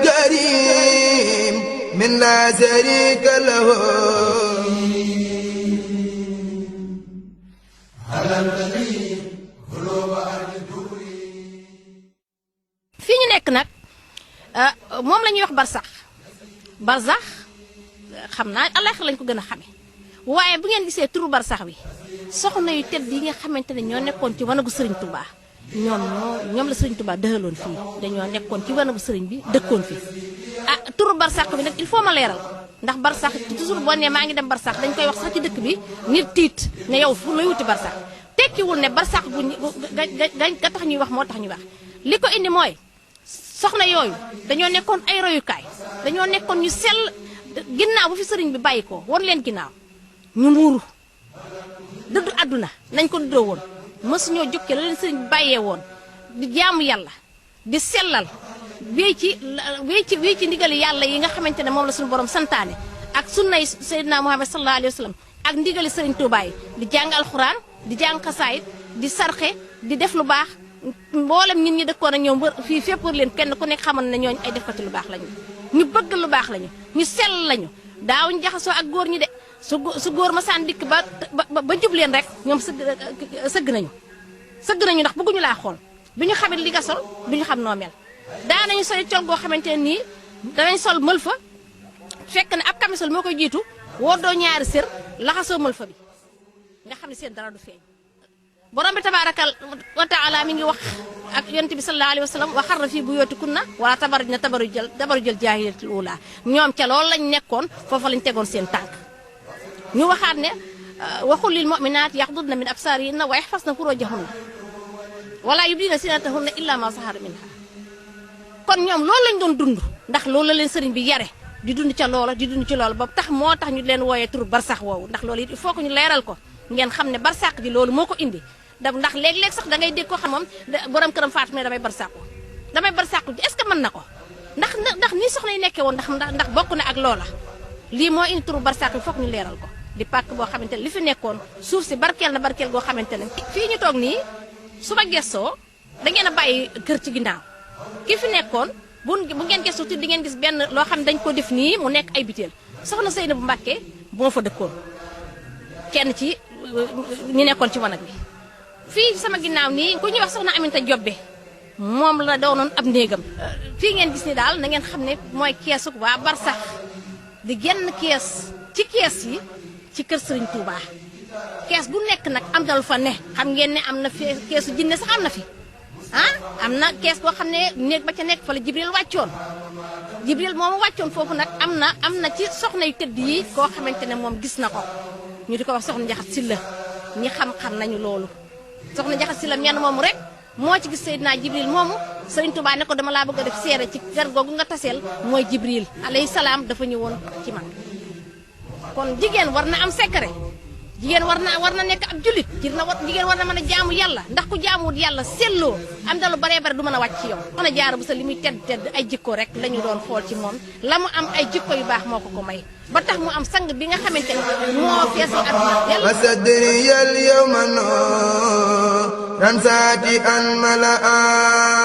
كريم من لا شريك له fii ñu nekk nag moom la ñuy wax barsax xam naa alaxir lañ ko gën a xame waaye bu ngeen gisee turu barsax wi soxna yu tedd yi nga xamante ne ñoo nekkoon ci wanagu sëriñ Touba ñoom la sëriñ Touba dëhaloon fii dañoo nekkoon ci wanagu sëriñ bi dëkkoon fii turu barsax bi nag il faut ma leeral ndax barsax toujours boo nee maa ngi dem barsax dañ koy wax sax ci dëkk bi nit tiit ne yow fu lay wuti barsax tekkiwul ne barsax bu ga tax ñuy wax moo tax ñuy wax li ko indi mooy soxna yooyu dañoo nekkoon ay royukaay dañoo nekkoon ñu sell ginnaaw bu fi sëriñ bi bàyyi ko won leen ginnaaw ñu muuru dëddu àdduna nañ ko duddoo woon mësuñoo jokkee la leen sëriñ bi bàyyee woon di jaamu yàlla di sellal wéy ci ndigali yàlla yi nga xamante ne moom la suñu borom santaane ak sunnay Seydina Muhammad sallallahu alayhi wa sallam ak ndigali sëriñ Touba yi di jàng alxuraan di jàng xasaayit di sarxe di def lu baax mboolem ñun ñi dëkkoon ak ñoom fii fépp leen kenn ku nekk xamal ne ñooñu ay defkati lu baax lañu ñu bëgg lu baax lañu ñu sell lañu daawuñu jaxasoo ak góor ñi de su góor ma saan dikk ba jub leen rek ñoom sëgg nañu ndax bëgguñu laa xool duñu xamit li nga sol duñu xam noo mel daanañu sol col goo xamante ne nii danañ sol mël fa fekk ne ab camisole moo koy jiitu woo doo ñaari sër laxasoo mël fa bi nga xam ne seen dara du feeñ borom bi tabaaraka wa taala mi ngi wax ak yonent bi sallallahu alayhi wa sallam wa xarna fii buyootikunna wala tabarujna tabarujal jaahiliyatil uula ñoom ca loolu lañ nekkoon foofa lañ tegoon seen tànk ñu waxaat ne waxul lil mu'minaat yaxdudna min absaarihinna wa yaxfasna furujahunna wala yubdina zinatahunna illa ma zahara minha kon ñoom loolu lañ doon dund ndax loolu la leen sëriñ bi yare di dund ca loola di dund ci loola ba tax moo tax ñu leen wooyee tur barsax woowu ndax loolu it il faut que ñu leeral ko ngeen xam ne barsax ji loolu moo ko indi ndax léeg-léeg sax da ngay dégg ko xam moom borom këram faatu ne damay barsàqu ji est-ce que mën na ko ndax nii soxna yi nekkee woon ndax bokk na ak loola lii moo indi turu barsax bi foog ñu leeral ko di pàkk boo xamante ne li fi nekkoon suuf si barkeel na barkeel goo xamante ne fii ñu toog nii su ma gestoo da ngeen a bàyyi kër ci ginnaaw ki fi nekkoon bu ngeen gestoo ti di ngeen gis benn loo xam ne dañ ko def nii mu nekk ay biteel soxna Seynabou Mbacké moo fa dëkkoon kenn ci ñu nekkoon ci wanag bi fii sama ginnaaw nii ku ñuy wax soxna Aminta Jobbe moom la doonoon ab néegam fii ngeen gis ni daal na ngeen xam ne mooy keesu waa barsax di genn kees ci kees yi ci kër Serigne Touba kees bu nekk nag am na lu fa ne xam ngeen ne am na fi keesu jinne sax am na fi am na kees boo xam ne néeg ba ca nekk fa la Jibril wàccoon Jibril moomu wàccoon foofu nag am na ci soxna yu tëdd yi koo xamante ne moom gis na ko ñu di ko wax soxna Njaxat Silla ñi xam-xam nañu loolu soxna Njaxat Silla menn moomu rek moo ci gis Seydina Jibril moomu Serigne Touba ne ko dama laa bëgg a def seere ci kër googu nga taseel mooy Jibril alayhi salaam dafa ñëwoon ci man kon jigéen war na am secret jigéen war na nekk ab jullit jigéen war na mën a jaamu yàlla ndax ku jaamuwut yàlla selloo am da lu baree bare du mën a wàcc ci yow Soxna Jaara Buso li muy tedd ay jikko rek la ñu doon xool ci moom la mu am ay jikko yu baax moo ko may ba tax mu am sang bi nga xamante ne moo feesal àdduna wasadriyal yawma nuran saati an malaa